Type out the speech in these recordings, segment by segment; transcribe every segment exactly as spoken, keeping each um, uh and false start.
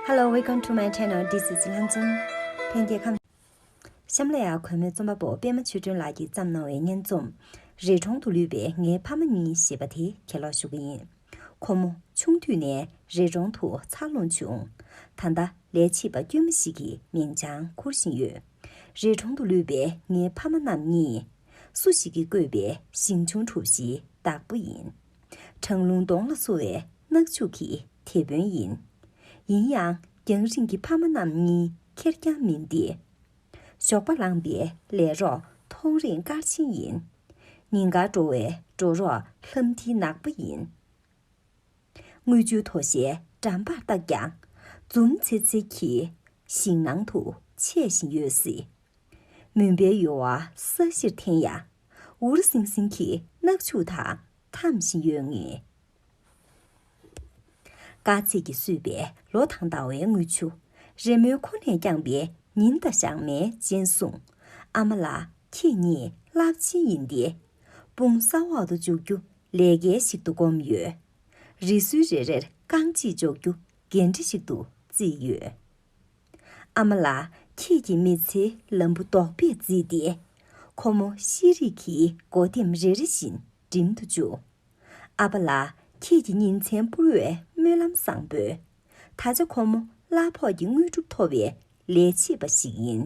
Hello, welcome to my channel. This is ལྷན་འཛོམས། ལྷན་རྒྱས་ཁམས། གཤམ་ལ་ཡང་གུས་མོས་རྩོམ་པ་པོ་པད་མ་ཆོས་སྒྲོན་ལགས་ཀྱིས་བརྩམས་གནང་བའི་སྙན་རྩོམ། རི་གྲོང་དུ་ལུས་པའི་ངའི་ཕ་མ་གཉིས་ཞེས་པ་དེ་གྱེར་ལོག་ཞུ་གི་ཡིན། ཁོ་མོ་ཆུང་དུས་ནས་རི་གྲོང་དུ་འཚར་ལོངས་བྱུང་། ད་ལྟ་ལས་བྱེད་པ་དཀྱུས་མ་ཞིག་གི་མིང་བྱང་འཁུར་བཞིན་ཡོད། རི་གྲོང་དུ་ལུས་པའི་ངའི་ཕ་མ་རྣམ་གཉིས། སུ་ཞིག་གིས་བརྐོས་པའི་ཞིང་ཆུང་གྲུ་བཞིའི་བདག་པོ་ཡིན། གྲང་རླུང་གདོང་ལ་བསུ་བའི་གནག་ཕྱུགས་ཀྱི་དེད་དཔོན་ཡིན། ཡིན་ཡང་རྒྱང་རིང་གི་ཕ་མ་རྣམ་གཉིས་ཁེར་རྐྱང་མིན་ཏེ། ཞོགས་པ་ལངས་པའི་ལས་རོགས་མཐོང་རིང་སྐར་ཆེན་ཡིན། ཉིན་དཀར་འགྲོ་བའི་འགྲོ་རོགས་ལྷམ་མཐིལ་ནག་པོ་ཡིན། དངུལ་ཆུའི་དོ་ཤལ་འགྲམ་པར་བཏགས་ཀྱང་། འཛུམ་ཚེར་ཚེར་གྱིས་ཞིང་ནང་དུ་ཆས་བཞིན་ཡོད་སྲིད། མུན་པའི་ཡོལ་བ་ས་གཞིར་འཐེན་ཡང་། འུར་ཟིང་ཟིང་གི་གནག་ཕྱུགས་དང་འཐམ་བཞིན་ཡོད་ངེས། དཀའ་ཚེགས་ཀྱིས་བསུས་པའི་ལོ་དང་ཟླ་བའི་དངུལ་ཆུ། རི་མོའི་ཁུག་ནས་བརྐྱངས་པའི་ཉིན་དང་ཞག་མའི་སྤྱན་ཟུང་། ཨ་མ་ལགས། ཁྱེད་ཉིད་རླབས་ཆེན་ཡིན་ཏེ། དཔུང་ས་འོག་ཏུ་འཇུག་རྒྱུ་ལས་འགན་ཞིག་ཏུ་བསྒོམས་ཡོད། རི་སུལ་རེ་རེར་རྐང་གཅིག་འཇོག་རྒྱུ་འགན་འཁྲི་ཞིག་ཏུ་བརྩིས་ཡོད། ཨ་མ་ལགས། ཁྱེད་ཀྱི་མི་ཚེའི་ལམ་བུ་རྡོག་པས་བརྫིས་ཏེ། ཁོ་མོ་ཤེས་རིག་གི་སྒོ་ཐེམ་རེ་རེ་བཞིན་འགྲིམ་དུ་བཅུག། ཨ་ཕ་ལགས། ཁྱེད་ཀྱི་ཉིན་མཚན་བསྐྱར་བའི་སྨོན་ལམ་བཟང་པོས། ད་ཆ་ཁོ་མོ་གླ་ཕོགས་ཀྱི་དངོས་གྲུབ་ཐོབ་པའི་ལས་བྱེད་པ་ཞིག་ཡིན།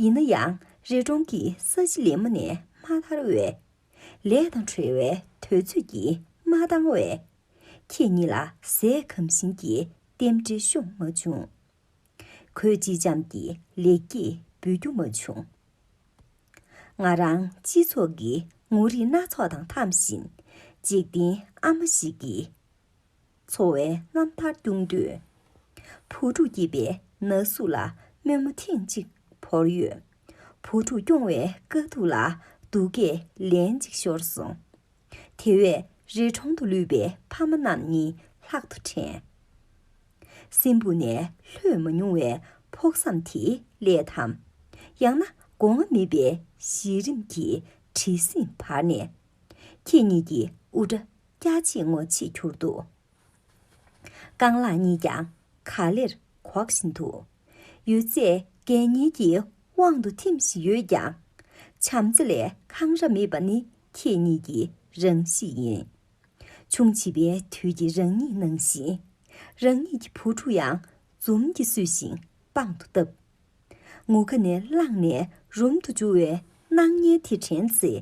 ཡིན་ན་ཡང་རི་གྲོང་གི་ས་གཞི་ལེབ་མོ་ནས་མ་ཐར་བས། ལས་དང་བྲེལ་བའི་དུས་ཚོད་ཀྱིས་མ་འདང་བས། ཁྱེད་གཉིས་ལ་ཟས་ཁམ་ཤིང་གི་རྟེན་འབྲེལ་ཤོང་མ་བྱུང་། གོས་ཅི་ལྕམ་གྱི་ལེགས་སྐྱེས་འབུལ་རྒྱུ་མ་བྱུང་། ང་རང་སྤྱི་ཚོགས་ཀྱི་ངོ་རིས་སྣ་ཚོགས་དང་འཐམ་བཞིན། འཇིག་རྟེན་ཨ་མ་ཞིག་གི་འཚོ་བའི་རྣམ་ཐར་སྐྱོང་དུས། བུ་ཕྲུག་སྐྱེས་པའི་ན་ཟུག་ལ་རྨོ་མོ་ཐེངས་གཅིག་བོར་ཡོད། བུ་ཕྲུག་སྐྱོང་བའི་དཀའ་སྡུག་ལ་སྡུག་སྐད་ལན་གཅིག་ཤོར་སོང་། དེ་བས་རི་གྲོང་དུ་ལུས་པའི་ཕ་མ་རྣམ་གཉིས་ལྷག་ཏུ་དྲན། སྲིན་འབུ་ནས་ལྷོད་མ་མྱོང་བའི་ཕོག་བསམ་དེའི་སླད་དམ། ཡང་ན་སྒོ་ང་མེད་པའི་གཞི་རིམ་གྱི་བྲེལ་ཟིང་བར་ནས། ཁྱེད་གཉིས་ཀྱི་དབུ་སྐྲ་སྐྱ་ཕྱེད་ངོ་ཕྱེད་གྱུར་འདུག། རྐང་ལག་གཉིས་ཀྱང་ག་ལེར་འགོག་བཞིན་འདུག། ཡོད་ཚད་རྒས་གཉེན་གྱི་དབང་དུ་ཐིམ་བཞིན་ཡོད་ཀྱང་། བྱམས་བརྩེ་ལས་འཁང་ར་མེད་པ་ནི་ཁྱེད་གཉིས་ཀྱི་རང་གཤིས་ཡིན། ཆུང་བྱིས་པའི་དུས་ཀྱི་རང་ཉིད་ནང་བཞིན། རང་ཉིད་ཀྱི་བུ་ཕྲུག་ཡང་འཛུམ་གྱིས་བསུས་ཤིང་པང་དུ་བཏབ། ངུ་ཁ་ནས་བླངས་ནས་རུམ་དུ་འགྱུར་བའི་སྣང་བརྙན་དེ་དྲན་ཚེ།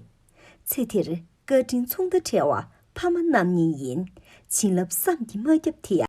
ཚེ་དེར་བཀའ་དྲིན་མཚུངས་ཟླ་བྲལ་བ་ཕ་མ་རྣམ་གཉིས་ཡིན། བྱིན་རླབས་བསམ་གྱིས་མ་ཁྱབ་དེ་